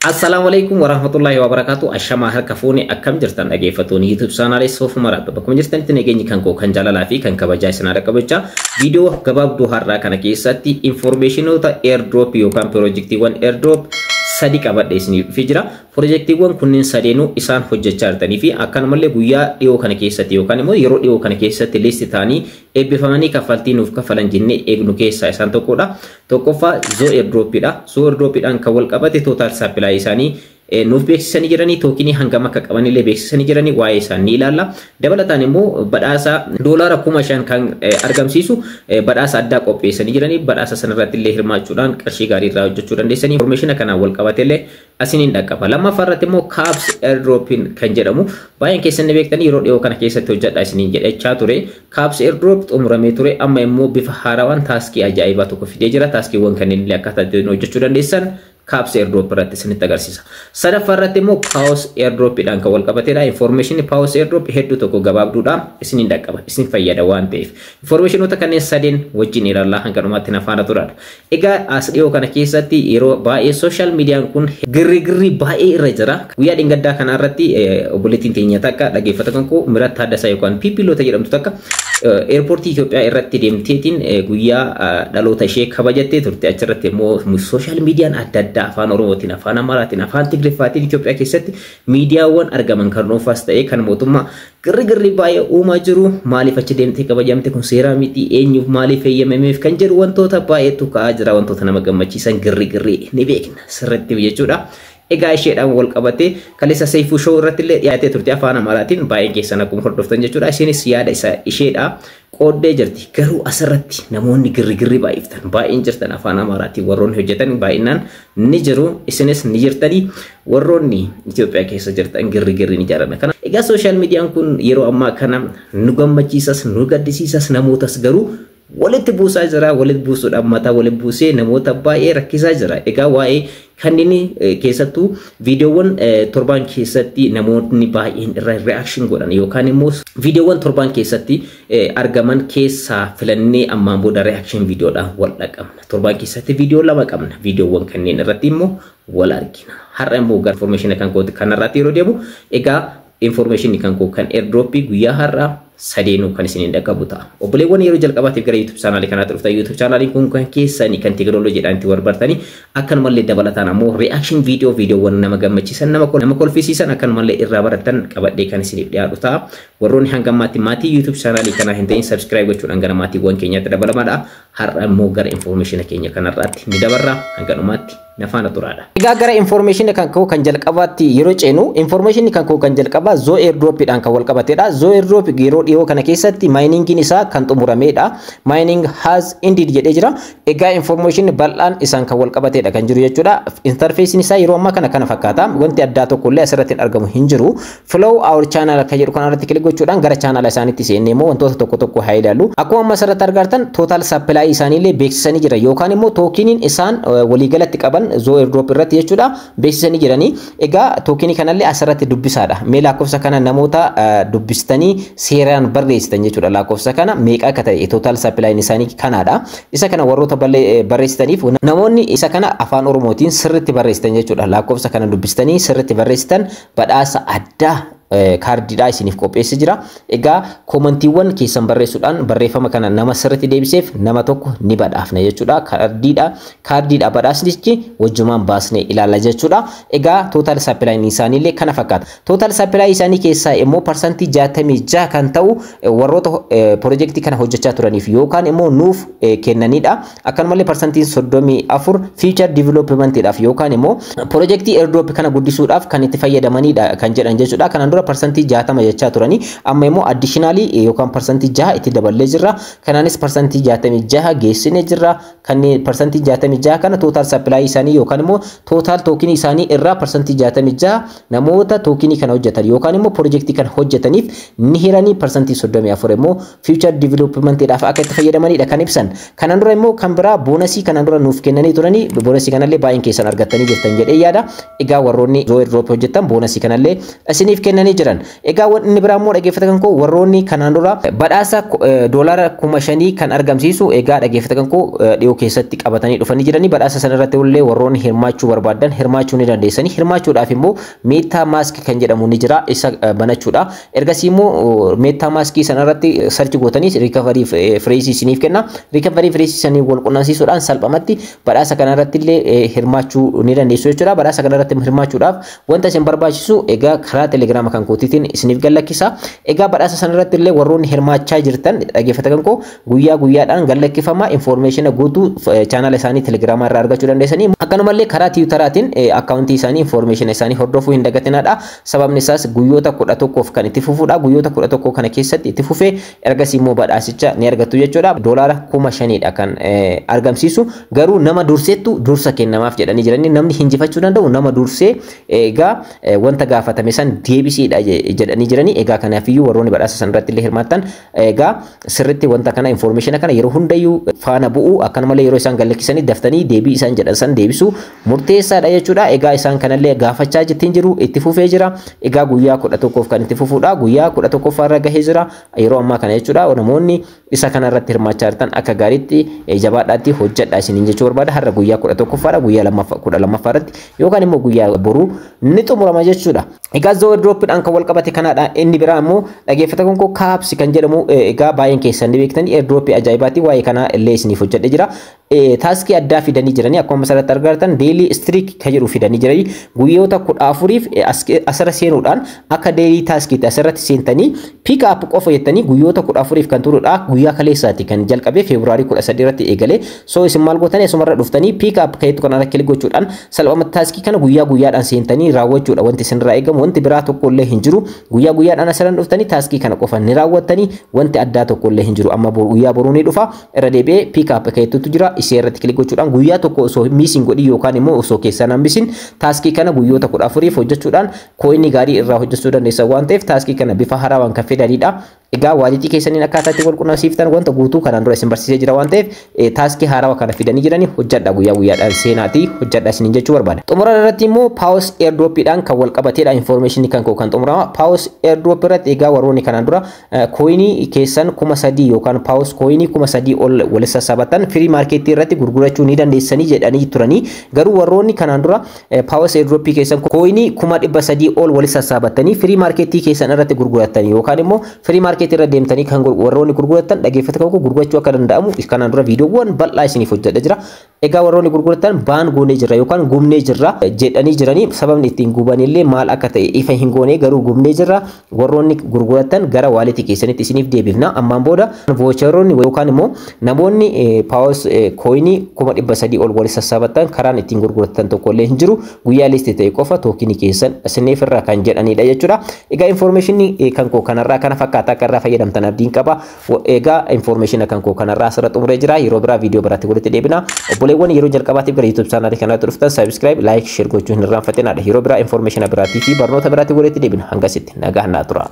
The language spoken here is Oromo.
Assalaamu alaikum warahmatullahi wabarakatuh. Ashamaa harka fuune, akkam jirtan dhaggeeffattoonni YouTube chaanaalee Soofuma Raabba? Bakkuma jirtanitti nageenyi kan koo kan jaalalaa fi kan kabajaa isin haadha qabachaa, viidiyoo gabaabduu har'aa kana keessatti informationoota airdrop yookaan piroojeektiiwwan airdrop sadi qabadhe isinii dhufee jira. Piroojeektiiwwan kunneen sadeenuu isaan hojjechaa jirtanii fi akkanumallee guyyaa dhiyoo kana keessatti yookaan immoo yeroo dhiyoo kana keessatti list ta'anii eebbifamanii kaffaltii nuuf kaffalan jennee eegnu keessaa isaan tokkodha. Tokkoffaa Zoo airdropidha. Zoo airdropidhaan kan wal qabate total supply isaanii nuuf beeksisanii jiranii, tokenii hangam akka qabanillee beeksisanii jiranii, waa'ee isaan ni ilaalla. Dabalataan immoo badhaasa $5,000 kan argamsiisu badhaasa addaa qopheessanii jiranii, badhaasa sanarratti illee hirmaachuudhaan qarshii gaarii irraa hojjechuu dandeessanii, information kanaan wal qabatellee asiniin dhaqqaba. Lammaffaa irratti immoo Caps airdropin kan jedhamu baay'een keessan ni beektanii, yeroo dhiyoo kana keessatti hojjedha isiniin jedhachaa ture. Caps airdrop xumuramee ture, amma immoo bifa haarawaan taskii ajaa'ibaa tokko fidee jira. Taskiiwwan kanneen illee akkaataa ittiin hojjechuu dandeessan Caps airdrop irratti isinitti agarsiisa. Sadaffaa irratti immoo Paws airdropidhaan kan wal qabatedha. Information Paws airdrop hedduu tokko gabaabduudha isiniin dhaqqaba, isin fayyada waan ta'eef. Informationoota kanneen sadeen wajjin ilaallaa, hanga dhumaatti na faana turaadha. Egaa as dhiyoo kana keessatti yeroo baay'ee social mediaan kun girri baay'ee irra jira. Guyyaa dheengaddaa kana irratti obboleettiin teenya takka, dhaggeeffata kan koo, Mirat Taaddasaa yookaan Pipiloota jedhamtu takka, airportii Itoophiyaa irratti deemteetiin guyyaa dhaloota ishee kabajattee turte. Achirratti immoo social mediaan adda addaa afaan Oromootiin, afaan Amaaraatiin, afaan Tigriffaatiin Itoophiyaa keessatti miidiyaawwan argaman kan dhuunfaas ta'ee kan mootummaa girri girri baay'ee uumaa jiru. Maaliif achi deemtee kabajamte? Kun seeraa miti, eenyuuf, maaliif eeyyamameef kan jedhu wantoota baay'eetu ka'aa jira. Wantoota nama gammachiisan girri girri ni beekna sirriitti jechuudha. Egaa isheedhaan wal qabatee kaleessa Seifuu Show irratti illee dhiyaatee turte afaan Amaaraatiin, baay'een keessan akkuma hordoftan jechuudha. Isheenis yaada isa isheedha qooddee jirti. Garuu asirratti namoonni girri girri baay'iftan baay'een jirtan, afaan Amaaraatiin warroonni hojjetan baay'inaan ni jiru. Isinis ni jirtanii, warroonni Itoophiyaa keessa jirtan girri girri ni jaalanna. Kana egaa social mediaan kun yeroo ammaa kana nu gammachiisas, nu gaddisiisas, namootas garuu walitti buusaa jira. Walitti buusuudhaan mataa walitti buusee namoota baay'ee rakkisaa jira. Egaa waa'ee kanneen keessattuu viidiyoowwan torban keessatti namoonni baay'een irra reaction godhan yookaan immoo viidiyoowwan torban keessatti argaman keessaa filannee ammaan booda reaction viidiyoodhaan wal dhaqabna. Torban keessatti viidiyoo lama qabna. Viidiyoowwan kanneen irratti immoo wal argina. Har'a immoo gara information kan kooti kanarratti yeroo deemu, egaa information kan koo kan airdropii guyyaa har'aa sadeenuu kan isiniin dhaqqabu ta'a. Obboleewwan yeroo jalqabaatiif gara YouTube chaanaalii kanaatti dhuftan, YouTube chaanaaliin kun kan keessanii kan teekinooloojiidhaan itti barbartanii, akkanumallee dabalataan ammoo reaction viidiyoo, viidiyoowwan nama gammachiisan, nama kolfisiisan, akkanumallee irraa baratan qabadhee kan isiniif dhiyaatu ta'a. Warroonni hanga ammaatti maatii YouTube chaanaalii kanaa hin ta'in subscribe gochuudhaan gara maatiiwwan keenyaatti dabalamaadha. Har'a immoo gara information keenya kanarraatti ni dabarra, hanga dhumaatti na faana turaadha. Egaa gara information kan koo kan jalqabaatti yeroo ceenu, information kan koo kan jalqabaa Zoo airdropidhaan kan wal qabatedha. Zoo airdrop yeroo dhiyoo kana keessatti miningiin isaa kan xumuramedha. "Mining has ended" jedhee jira. Egaa information bal'aan isaan kan wal qabatedha kan jiru jechuudha. Interfaceiin isaa yeroo ammaa kana kana fakkaata. Wanti addaa tokko illee asirratti hin argamu hin jiru. "Follow our channel" kan jedhu kanarratti click gochuudhaan gara channel isaaniitti seennee immoo wantoota tokko tokko haa ilaallu. Akkuma amma asirratti argartan total supply isaaniillee beeksisanii jira yookaan immoo tokeniin isaan waliigalatti qaban Zoo airdrop irratti jechuudha beeksisanii jiranii. Egaa tokenii kanallee asirratti dubbisaadha. Mee lakkoofsa kana namoota dubbistanii seeraan barreessitan jechuudha. Lakkoofsa kana meeqa akka ta'e, total supplyn isaanii kanaadha. Isa kana warroota barreessitaniif, namoonni isa kana afaan Oromootiin sirriitti barreessitan jechuudha. Lakkoofsa kana dubbistanii sirriitti barreessitan badhaasa addaa kaardiidhaa isiniif qopheessee jira. Egaa commentiiwwan keessan barreessuudhaan barreeffama kana nama sirriitti deebiseef nama tokko ni badhaafna jechuudha. Kaardiidha badhaasnichi wajjumaan baasnee ilaalla jechuudha. Egaa total supplyn isaaniillee kana fakkaata. Total supply isaanii keessaa immoo 66% kan ta'u warroota piroojeektii kana hojjechaa turaniif yookaan immoo nuuf kennanidha. Akkanumallee 34% future developmentiidhaaf yookaan immoo piroojeektii airdrop kana guddisuudhaaf kan itti fayyadamanidha kan jedhan jechuudha. Kanaan dura 60% jechaa turanii, amma immoo additionally yookaan 6% itti daballee jirra. Kanaanis 66% geessinee jirra. Kanneen 66% kana total supply isaanii yookaan immoo total tokenii isaanii irraa 66% namoota tokenii kana hojjetan yookaan immoo piroojeektii kana hojjetaniif ni hiranii, 34% immoo future developmentiidhaaf akka itti fayyadamanidha kan ibsan. Kanaan dura immoo kan biraa bonusii kanaan dura nuuf kennanii turanii, bonusii kanallee baay'een keessan argattanii jirtan jedhee yaada. Egaa warroonni Zoo airdrop hojjetan bonusii kanallee isiniif kennanii kennanii jiran. Egaa inni biraa immoo, dhaggeeffatan koo, warroonni kanaan dura badhaasa $5,000 kan argamsiisu, egaa dhaggeeffatan koo, dhiyoo keessatti qabatanii dhufanii jiranii. Badhaasa sana irratti illee warroonni hirmaachuu barbaadan hirmaachuu ni dandeessanii. Hirmaachuudhaaf immoo MetaMask kan jedhamu ni jira, isa banachuudha. Ergasii immoo MetaMaskii sana irratti search gootanii recovery phraseii isiniif kenna. Recovery phraseii sanii wal qunnamsiisuudhaan salphumatti badhaasa kana irratti illee hirmaachuu ni dandeessu jechuudha. Badhaasa kana irratti hirmaachuudhaaf wanta isin barbaachisu egaa karaa Telegiraama kan kootiitiin isiniif gallakkisa. Egaa badhaasa sana irratti illee warroonni hirmaachaa jirtan, dhaggeeffatan koo, guyyaa guyyaadhaan gallakkifama. Informationa guutuu chaanala isaanii Telegiraamaa irraa argachuu dandeessanii. Akkanumallee karaa Tiwiitaraatiin akkaawuntii isaanii, informationa isaanii hordofuu hin dagatinaadha. Sababni isaas guyyoota 11f kan itti fufuudha. Guyyoota 11 kana keessatti itti fufee ergasii immoo badhaasicha ni argattu jechuudha. $5,000dha kan argamsiisu. Garuu nama durseettu dursa kennamaaf jedhanii jiranii. Namni hinjifachuu danda'u nama dursee egaa wanta gaafatame san deebisiidha jedhanii jiranii. Egaa kanaafiyyuu warroonni badhaasa san irratti illee hirmaattan, egaa sirritti wanta kana, informationa kana yeroo hundayyuu faana bu'uu, akkanumallee yeroo isaan gallakkisanii daftanii deebii isaan jedhan san deebisuu murteessaadha jechuudha. Egaa isaan kanallee gaafachaa jettiin jiru, itti fufee jira. Egaa guyyaa 11f kan itti fufuudha. Guyyaa 11ffaa irra gahee jira yeroo ammaa kana jechuudha. Namoonni isa kana irratti hirmaachaa jirtan akka gaariitti jabaadhaatti hojjedha isiniin jechuu barbaada. Har'a guyyaa 11ffaadha. Guyyaa 12ffaa irratti yookaan immoo guyyaa boruu ni xumurama jechuudha. Egaa Zoo Airdropidhaan kan wal qabate kanaadha. Inni biraa immoo, dhaggeeffata koo, Cubs kan jedhamu egaa baay'een keessan ni beektanii, airdropii ajaa'ibaati. Waa'ee kanaa illee isiniif hojjedhe jira. Taskii addaa fidanii jiranii, akkuma asirratti argartan daily streak kan jedhu fidanii jiranii. Guyyoota 14f asirra seenuudhaan akka daily taskiitti asirratti seentanii pick up qofa jettanii guyyoota 14f kan turudha. Guyyaa kaleessaati kan jalqabee, Feebruaarii 13 irratti eegalee. So isin maal gootanii? Asumarra dhuftanii pick up kan jettu kanarra click gochuudhaan salphumatti taskii kana guyyaa guyyaadhaan seentanii raawwachuudha wanti isinirraa eegamu. Wanti biraa tokko illee hin jiru. Guyyaa guyyaadhaan asirra dhuftanii taskii kana qofa ni raawwattanii, wanti addaa tokko illee hin jiru. Amma guyyaa boruu ni dhufa, irra deebi'ee pick up kan jettutu jira. Ishee irratti click gochuudhaan guyyaa tokko osoo miss hin godhin yookaan immoo osoo keessaan hambisin taskii kana guyyoota 14f hojjechuudhaan coinii gaarii irraa hojjechuu dandeessan waan ta'eef, taskii kana bifa haarawaan kan fidanidha. Egaa walletii keessaniin akkaataa itti wal qunnamsiiftan wanta guutuu kanaan dura isin barsiisee jira waan ta'eef, taskii haarawaa kana fidanii jiranii, hojjedha, guyyaa guyyaadhaan seenaatii hojjedha isiniin jechuu barbaada. Xumura irratti immoo Paws airdropiidhaan kan wal qabateedha informationii kan koo kan xumurama. Paws airdrop irratti egaa warroonni kanaan dura coinii keessan 3,000 yookaan Paws coinii 3,000 ol wal sassaabatan free marketii irratti gurgurachuu ni dandeessanii jedhanii turanii. Garuu warroonni kanaan dura Paws airdropii keessan coinii 300,000 ol wal sassaabatanii free marketii keessan irratti gurguratanii yookaan immoo free marketii irra deemtanii kan warroonni gurguratan, dhaggeeffata koo, gurgurachuu akka danda'amu kanaan dura viidiyoowwan bal'aa isiniif hojjedha jira. Egaa warroonni gurguratan ban goonee jirra yookaan gubnee jirra jedhanii jiranii. Sababni ittiin gubanillee maal akka ta'e ifa hin goone, garuu gubnee jirra, warroonni gurguratan gara walletii keessanitti isiniif deebifna. Ammaan booda voucheroonni yookaan immoo namoonni Paws coinii 300,000 ol wal sassaabatan karaan ittiin gurguratan tokko illee hin jiru, guyyaa list ta'e qofa tokenii keessan isiniif irra kan jedhanidha jechuudha. Egaa informationii kan koo kanarraa kana fakkaata. Akka irraa fayyadamtan abdiin qaba. Egaa informationa kan koo kanarraa asirra xumuree jira. Yeroo biraa viidiyoo biraatti walitti deebina. Obboleewwan yeroo jalqabaatiif gara YouTube channelii kanaatti dhuftan subscribe, like, share gochuu hin irraanfatinaa. Yeroo biraa informationa biraatii fi barnoota biraatti walitti deebina. Hangasitti nagaa naa tura.